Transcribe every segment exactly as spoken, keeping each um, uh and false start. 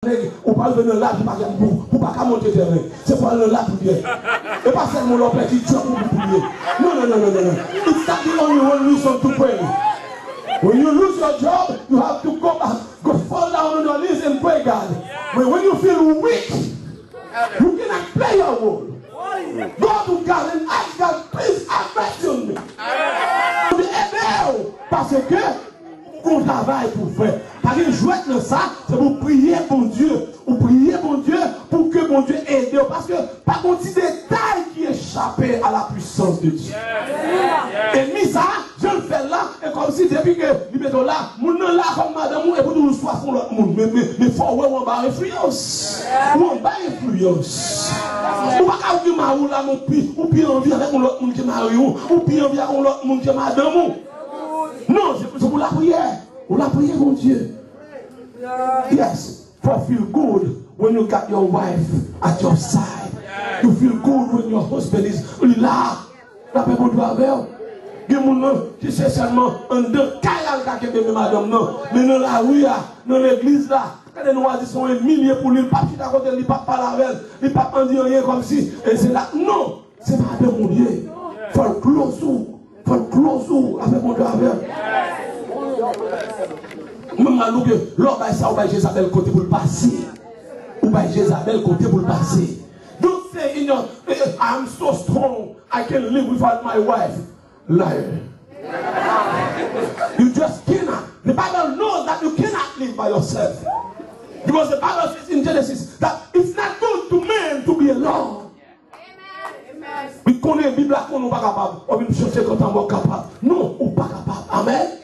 nèg, ou pral rive nan laj ou pa ka, pou, pou pa ka monte tèren. Se pou al nan laj ou ye. E pa sèlman lè w pèdi djòb ou pou priye. Non, non, non, non, non, non. It's not the only one reason to pray. When you lose your job, you have to go back, go fall down on your knees and pray God. But when you feel weak, you cannot play your role. Go to God and ask God, please have mercy on me. Ede w, paske ou gon travay pou fè. Pa gen jwèt nan sa, se pou priye Bondye. Ou priye Bondye pou ke Bondye ede w. Paske pa gon ti detay ki echape à la puissance de Dieu. Enmi sa, jan l fè l la, e kòmsi depi ke li mete w la, moun nan la kòm madanm ou, epi w toujou swaf yon lòt moun. Men, men, men fò w wè w anba enfliyans. Ou anba enfliyans. Ou pa ka di mari w la, men ou pi, ou pi anvi avèk yon lòt moun ke mari w, ou pi anvi avèk yon lòt moun ke madanm ou. Non, se, se pou lapriyè. Ou lapriyè Bondye. Yes. For feel good when you got your wife at your side. You feel good when your husband is, li la. Lapè Bondye avè w. Gen moun nan ki se sèlman anndan kay la l ka kenbe men madanm nan. Men nan lari a, nan legliz la, gade nou a di se yon enmi li ye pou li. Li p ap chita kote l, li p ap pale avè l, li p ap ann di anyen kòmsi. E se la, non. Se madanm ou li ye. Fò l close ou. Fò l close ou. Lapè Bondye avè w. Mwen, m al louke, lè w bay sa, ou bay Jezabèl kote pou l pase. Ou bay Jezabèl kote pou l pase. Don't say in your, "I'm so strong, I can live without my wife." Liar. You just cannot. The Bible knows that you cannot live by yourself. Because the Bible says in Genesis that it's not good to man to be alone. Li konnen, Bib la konnen ou pa kapab. W ap vin chèche kontan w kapab. Non, ou pa kapab. Amèn.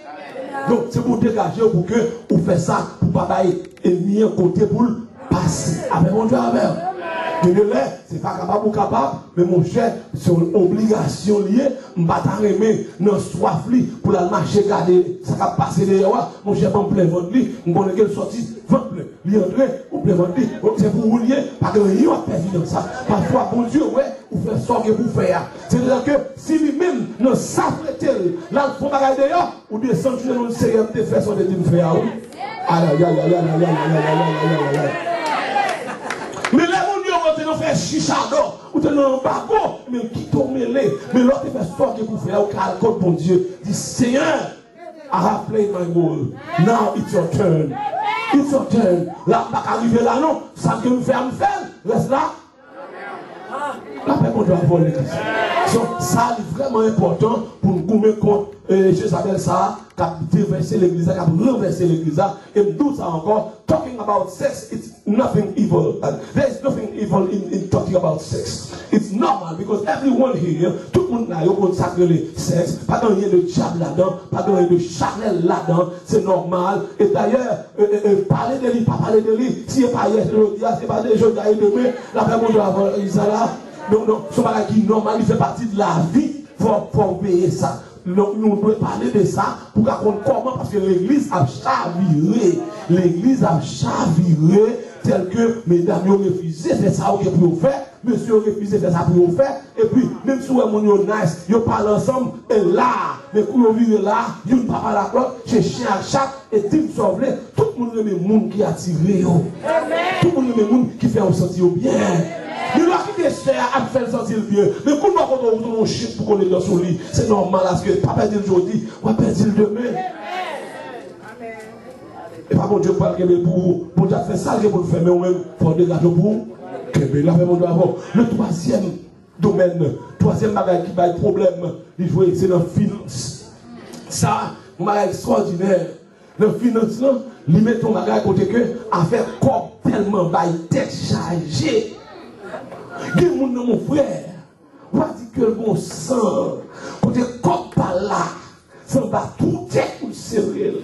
Donk, se pou w degaje w pou ke ou fè sa, pou pa bay enmi an kote pou l pase. Amèn, Bondye avè w. Gen de lè, se pa kapab ou kapab, men monchè, se yon obligasyon li ye. M pa ta renmen nan swaf li pou l al mache gade sa k ap pase dèyè w a. Monchè, ban m plen vant li, m konnen ke l sòti vant plen. Li antre, ou plen vant li. Donk, se pou ou li ye, pa gen anyen w ap pèdi nan sa. Pafwa, Bondye wè, ou fè sa w gen pou w fè a. Sètadi ke si li menm, nan sa frete l, l al fè yon bagay deyò, ou desann sou jenou l, Seyè, m te fè sa w te di m fè a, wi. Ayayay. Men lè moun yo, ou te nan fè chichadò, ou te nan anbago, men kite w mele. Men lè w te fè sa w gen pou fè a, ou ka al kot Bondye, di, Seyè, I have played my role. Now it's your turn. It's your turn. La, m pa ka rive la, non. Sa ke m fè a, m fè l. Rès la, lapè Bondye avè w, legliz. So, sa, li vrèman enpòtan pou n goumen kont, eh, Jezabèl sa a, k ap devèse legliz la, k ap ranvèse legliz la. E m di w sa ankò, talking about sex, it's nothing evil. Uh, there is nothing evil in, in talking about sex. It's normal because everyone here, tout moun la, yo konn sa k rele sèks. Pa gen anyen de dyab ladan, pa gen anyen de chanèl ladan. Se nòmal. E dayè, e, e, e, pale de li, pa pale de li. Si e pa yè, se jodi a, si e pa de jodi a, e demen. Lapè Bondye avè w, sa la. Non, non, se yon bagay ki nòmal, li fè pati de lavi. Fò, fò w veye sa. Donk, nou dwe pale de sa pou ka konn kòman, paske legliz ap chavire. Legliz ap chavire, tèlke medam yo refize fè sa yo gen pou yo fè, mesye yo refize fè sa pou yo fè, epi, menm si w wè moun yo nice, yo pale ansanm, e la, men kou yo vire la, youn pa pale ak lòt, se chen ak chat, e di m sa w vle, tout moun renmen moun ki atire yo. Tout moun renmen moun ki fè yo santi yo byen. Men lè w kite sè a ap fè l santi l byen, men kounye a kote w tounen yon chit pou konnen dan sou li. Se nòmal aske pa pèdi l jodi, w ap pèdi l demen. E pa Bondye k pral kenbe l pou ou. Bondye ap fè sa l gen pou l fè, men ou menm, fò w degaje w pou w kenbe l. Lapè Bondye avè w. Le twazyèm domèn, twazyèm bagay ki bay pwoblèm, li jwe, se nan finans. Sa, yon bagay ekstwòdinè. Nan finans lan, li mete yon bagay kote ke afè kòb tèlman bay tèt chaje. Gen moun nan, mon frè, w a di ke l gon san, kote kòb pa la, se anba twou tèt ou sere l.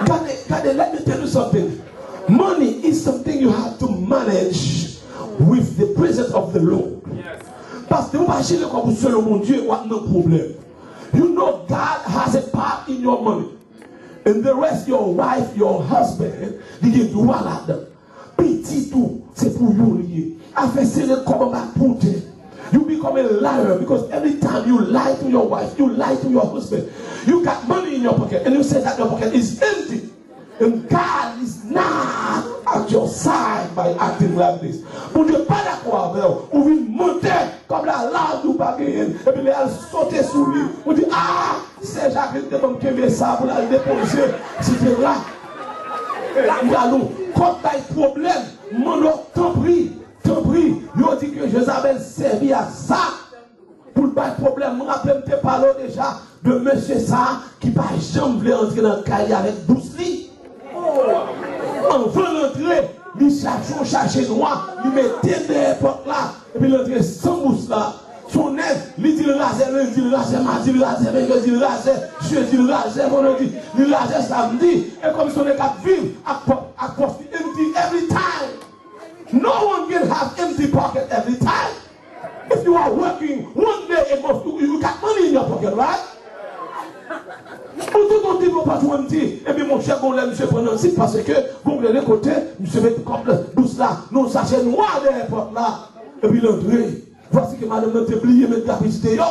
Gade, gade, let me tell you something. Money is something you have to manage with the presence of the Lord. Paske ou pa jere kòb ou selon Bondye, w ap nan pwoblèm. You know God has a part in your money. And the rest, your wife, your husband, li gen dwa ladan. Pitit ou, se pou yo li ye. Afè sere kòb anba twou tèt. You become a liar because every time you lie to your wife, you lie to your husband. You got money in your pocket and you say that your pocket is empty. And God is not Your side by acting like this. Bondye pa dakò avè w. Ou vin mantè, kòb la la, ou di w pa genyen l. Epi lè y al sote sou li, ou di, ah, sè Jaklen te ban m kenbe sa pou l al depoze, etsetera. M pral ou kòb bay pwoblèm. M mande w, tanpri, tanpri. Yo di ke Jezabèl sèvi ak sa pou l bay pwoblèm. Mwen raple m te pale w deja de mesye sa a ki pa janm vle antre nan kay li avèk bous li. Anvan l antre, li chache yon sachè nwa, li mete dèyè pòt la, epi l antre san bous la. Sonnè, li di l razè lendi, l razè madi, l razè mèkredi, l razè jedi, l razè vandredi, li razè samdi. E kòm Sonnè k ap viv ak pòch, ak pòch li empty every time. No one can have empty pocket every time. If you are working one day a month, you, you got money in your pocket, right? Ou tout yon ti pòch ou empty, epi monchè, gon lè misye pran nan sit, paske gon lè de kote, misye met kòb bous la nan sachè nwa dèyè pòt la, epi l antre. Vwasi ke madanm nan te bliye met grafiti deyò.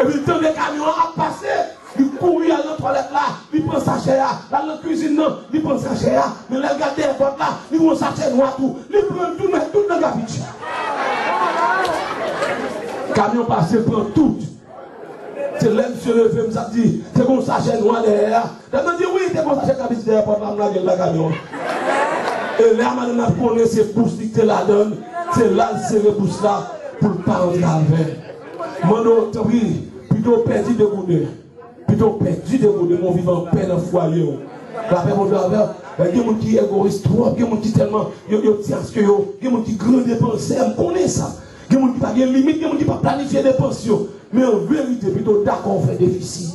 Epi l tande kamyon an ap pase, li kouri al nan twalèt la, li pran sachè a, l al nan kwizin nan, li pran sachè a, men lè l gade dèyè pòt la, li wè yon sachè nwa tou, li pran l tou, met tout nan grafiti. Kamyon pase, l pran tout. Se lè misye leve, m sa di, te gon sachè nwa dèyè a. Lè m di wi, te gon sachè grafiti dèyè pòt la, m lage l nan kamyon. E lè a madanm nan konnen se bous li ki te ladan l, se la l sere bous la pou l pa antre avè l. Mande w, tanpri, pito w pèdi de gouden, pito w pèdi de gouden, men w viv anpè nan fwaye w. Lapè Bondye avè w. Gen moun ki egoyis twòp, gen moun ki tèlman yo, yo ti aske yo, gen moun ki gran depansè, m konnen sa. Gen moun ki pa gen limit, gen moun ki pa planifye depans yo. Men an verite, pito w dakò w fè defisi.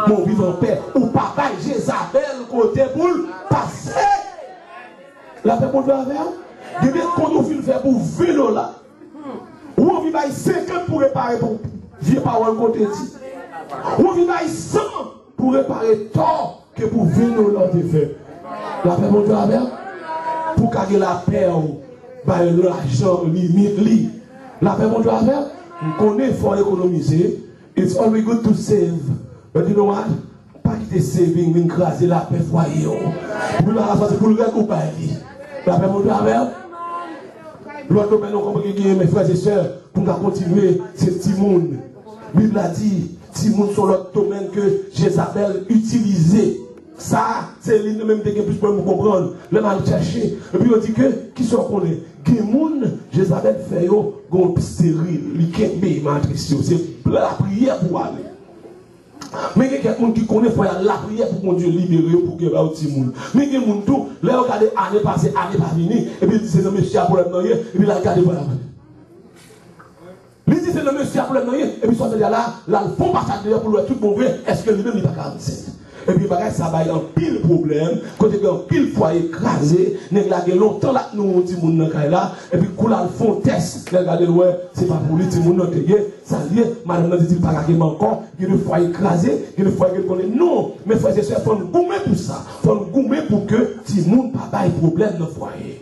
Men w viv anpè, ou pa bay Jezabèl kote pou l pase. Lapè Bondye avè w. Gen de kont ou fin fè pou ven dola. Ou anvi bay senkant pou repare pou vye pawòl kote di. Ou anvi bay san pou repare tò ke pou ven dola w te fè. Lapè Bondye avè w. Pou ka gen lapè w, bay lajan limit li. Lapè Bondye avè w. M konnen fò w ekonomize. It's always good to save. But you know what? Pa kite saving vin kraze lapè fwaye w. Pou la, sa se pou l rèd ou bay li. Lapè Bondye avè w. Lòt domèn ankò mwen gen, men frè e sè, pou n ka kontinye, se timoun. Bib la di, timoun se yon lòt domèn ke Jezabèl itilize. Sa, se li menm te gen plis pwoblèm pou konprann. Lè m al chèche, epi yo di ke, kisa w konnen? Gen moun, Jezabèl fè yo gen yon pi steril, li kenbe matris yo. Se lapriyè pou ale. Men gen kèk moun ki konnen fò y al lapriyè pou Bondye libere yo, pou gen ba yo timoun. Men gen moun tou, lè yo gade ane pase, ane pa vini, epi l di se nan mesye a pwoblèm nan ye, epi l al gade pwoblèm nan. Li di se nan mesye a pwoblèm nan ye, epi sa w tande a la, l al fè yon pasaj deyò pou l wè tout bon vre, èske li menm li pa ka ansent. Epi bagay sa bay anpil pwoblèm, kote gen anpil fwaye kraze, nèg la gen lontan l ap nouri yon timoun nan kay la, epi kou l al fè yon tès, lè l gade l wè, se pa pou li timoun nan te ye, sa l ye, madanm nan te di l pa ka kenbe ankò, gen de fwaye kraze, gen de fwaye ke l konnen. Non, men frè e sè, fò n goumen pou sa, fò n goumen pou ke timoun pa bay pwoblèm nan fwaye.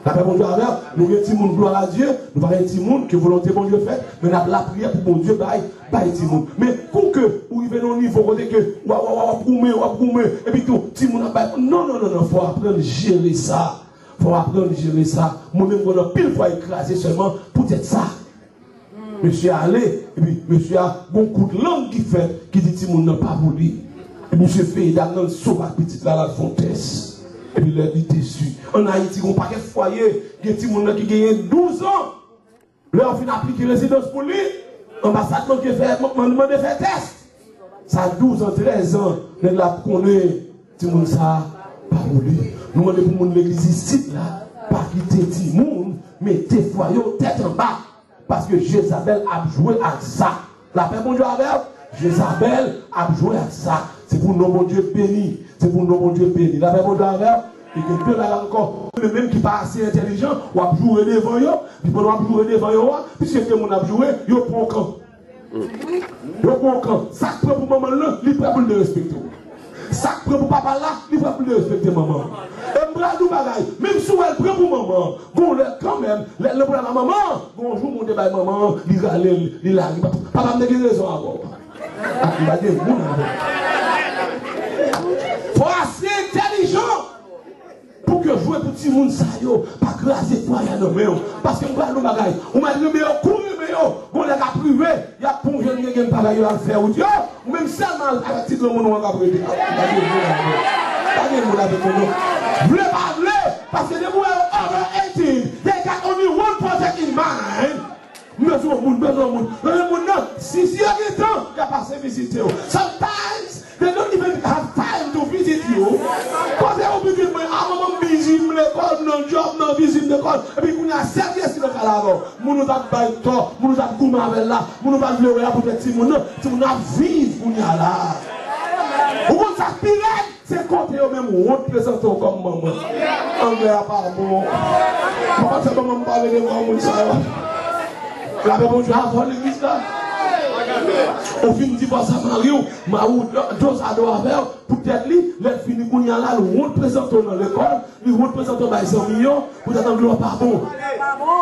Lapè Bondye avè w. Nou gen timoun, glwa a Dye. Nou pa gen timoun, ke volonte Bondye fèt. Men n ap lapriyè pou Bondye bay, bay timoun. Men kou ke ou rive nan yon nivo kote ke w ap, w ap, w ap goumen, w ap goumen, epi tou timoun ap bay. Non, non, non, non, fò w aprann jere sa. Fò w aprann jere sa. Mwen menm, mwen anpil fwa e kraze sèlman poutèt sa. Mesye a ale, epi mesye a gon kout lang ki fèt, ki di timoun nan pa pou li. Epi mesye veye dam nan, l sove ak pitit la, l al fè yon tès. Epi lè li desi. Ann Ayiti, gon pakèt fwaye, gen timoun nan ki genyen douz an. Lè yo fin aplike rezidans pou li, anbasad manke fè, man-, mande fè tès. Sa douz an, trèz an, nèg la ap konnen timoun sa pa pou li. Nou mande pou moun legliz isit la, pa kite timoun mete fwaye yo tèt anba. Paske Jezabèl ap jwe ak sa. Lapè Bondye avè w. Jezabèl ap jwe ak sa. Se pou non Bondye beni. Se pou non Bondye beni. Lapè Bondye avè w. E gen de bagay ankò. Men menm ki pa ase entèlijan, w ap joure devan yo. Epi pandan w ap joure devan yo a, piske gen moun ap joure, yo pran w kan. Yo pran w kan. Sa k pran pou manman l lan, li prè pou l derespekte w. Sa k pran pou papa l la, li prè pou l derespekte manman. E m pral di w bagay, menm si w wè l pran pou manman, gon lè kanmenm, lè l nan pwoblèm ak manman, gon jou moun te bay manman, li rale l, li lage. Papa, papa m te gen rezon avè w. Ah, m pa gen moun avè w. Fò w ase entèlijan. Pou ke jwe pou timoun sa yo pa kraze fwaya nan men w. Paske m pral di w bagay, ou mèt renmen yo kou renmen yo, gon lè k ap rive, y ap pran yon jèn gen bagay yo al fè wout yo, ou menm sèlman avèk ti granmoun ou an k ap rete. Pa gen moun avèk mwen. Pa gen moun avèk mwen non. Vle pa vle, paske depi w wè yo over eighteen, they got only one project in mind. M bezwen yon moun, bezwen yon moun. Bezwen moun nan, si, si yo gen tan, y ap pase vizite w. Sometimes, they don't even have time to visit you. Kote yo vizit mwen, a manman m bizi m lekòl, m nan djòb, m nan vizit lekòl. Epi kounye a, sèt yès ki nan kay la avè w. Moun ou t ap bay tò, moun ou t ap goumen avè l la, moun ou pa t vle wè a poutèt timoun nan, timoun nan ap viv kounye a la. Ou konn sa k pi rèd? Se kote yo menm wont prezante w kòm manman. Anglè a pa bon. Papa fè manman m pale devan moun sa yo. Lapè Bondye avè w legliz la. Ou fin divòse a mari w, mari w dozado avè w, poutèt li, lè l fini kounye a la, l wont prezante w nan lekòl, li wont prezante w bay zanmi yo, poutèt anglè w pa bon.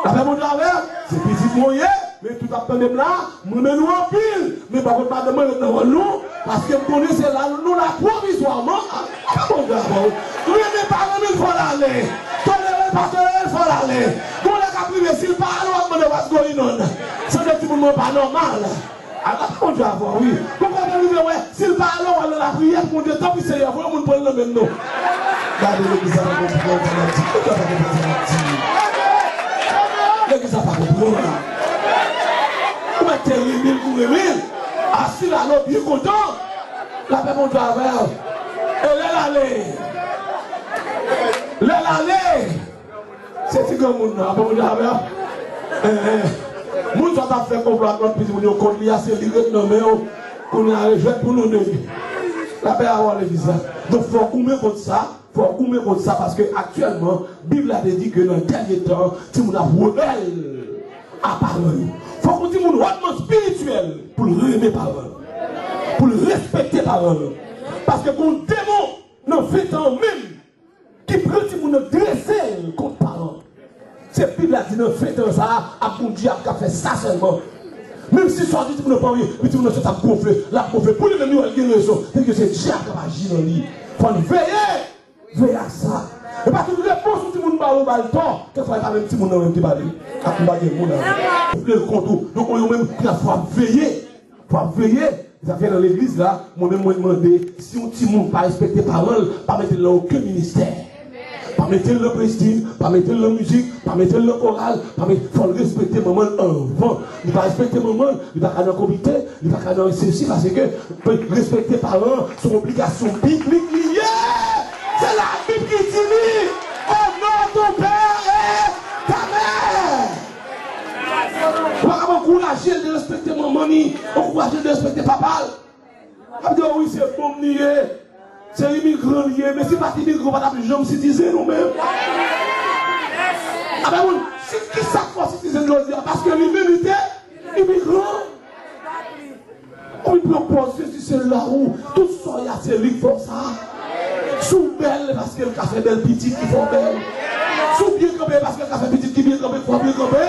Lapè Bondye avè w, se pitit mwen w ye, men tout ap tande m la, m renmen nou anpil, men pa kont madanm mwen ret nan wòl nou, paske m konnen se la nou la pwovizwaman. Lapè Bondye avè w. Renmen pa renmen l, fò l ale. Tolere l pa tolere l, fò l ale. Gon lè k ap rive, si l pa ale, w ap mande what's going on. Sanble timoun mwen pa nòmal. A, lapè Bondye avè w, wi. Gon lè k ap rive, wè, si l pa ale, w al nan lapriyè pou Bondye, tanpri Seyè, voye yon moun pran l nan men m non. Gade legliz la pa konprann sa n ap di. Legliz la pa konprann sa n ap di. Legliz la pa konprann. Ou mèt te renmen l pou renmen l. A si l ale, w byen kontan. Lapè Bondye avè w. E lè l ale, lè l ale, se ti granmoun nan, lapè Bondye avè w. Eh, eh. Moun sa w t ap fè konplo ak lòt pitit moun yo kont li a, se li ret nan men w. Kounye a, rejwèt pou nou de. Lapè avè w legliz la. Donk, fò w goumen kont sa. Fò w goumen kont sa, paske aktyèlman, Bib la te di ke nan dènye tan, timoun ap rebèl a paran yo. Fòk yon timoun hòtman espirityèl pou l renmen paran l, pou l respekte paran l. Paske gon demon nan ven tan an menm ki pran timoun nan drese l kont paran l. Se Bib la di nan ven tan sa a, ap gon dyab k ap fè sa sèlman. Menm si sa w di timoun nan pa anyen, epi timoun nan sot ap gonfle, l ap gonfle. Pou li menm li wè l gen rezon, se ke se dyab k ap aji nan li. Fò n veye! Veye ak sa. E pa tout repons yon timoun ba ou, ba l tò. Kèk fwa, e pa menm timoun nan menm ki ba li. Ak m pa gen moun avè l. Vle l kont ou. Donk, ou menm, kèk fwa, ap veye. Fò ap veye. Zafè nan legliz la, mwen menm, mwen mande, si yon timoun pa respekte paran l, pa mete l nan okenn ministè. Pa mete l nan prezidiz, pa mete l nan mizik, pa mete l nan koral, pa mete, fò l respekte manman l anvan. Li pa respekte manman l, li pa ka nan komite, li pa ka nan sesi, paske respekte paran an, se yon obligasyon biblik li ye. Se Labib ki di li, onore ton père et ta mère. Ou pa ka ankouraje l de respekte manman ni, ankouraje l de respekte papa l. Ap di, "O wi, se bon li ye. Se imigran li ye." Men si pa t imigran, ou pa t ap janm sitizen ou menm. Apre moun, si, kisa k fè w sitizen jodi a? Paske li menm li te imigran. Ou vin pran pòz Jezi se la ou. Tout sa w ye a, se li k fè w sa. Si w bèl, paske l ka fè bèl pitit ki fè w bèl. Si w byen kanpe, paske l ka fè pitit ki byen kanpe k fè w byen kanpe.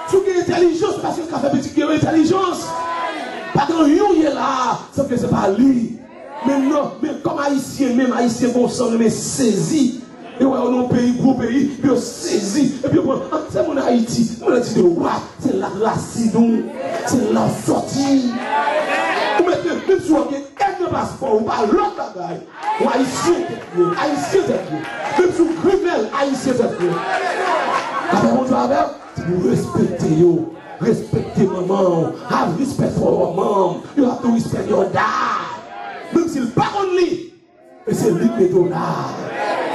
Si w gen entèlijans, paske l ka fè pitit ki gen entèlijans. Pa gen anyen w ye la a, san ke se pa li. Men non, men kòm Ayisyen, menm Ayisyen gon san renmen sezi. Yo wè yo nan yon peyi, gwo peyi, epi yo sezi, epi yo pran, "Ah, se moun Ayiti, moun Ayiti de wa, se la rasin nou, se la w sòti." Ou mete, menm si w gen èd nan paspò ou, pa lòt bagay, ou Ayisyen tèt li, Ayisyen tèt li. Menm si w kriminèl, Ayisyen tèt li. Apre Bondye avè w, se pou respekte yo. Respekte manman w. Have respect for your mom. You have to respect your dad. Menm si l pa konn li, e se li k mete w la.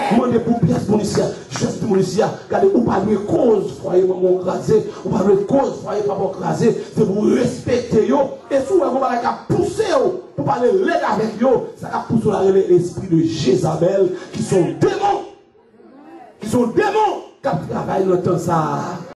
Mande pou pyès moun isi a, jès moun isi a. Gade, ou pa dwe koz fwaye manman w kraze, ou pa dwe koz fwaye papa w kraze. Se pou w respekte yo. E si w wè gon bagay k ap pouse w pou pale lèd avèk yo, sa k ap pouse w la rele espri de Jezabèl, ki se yon demon. Ki se yon demon k ap travay nan tan sa a.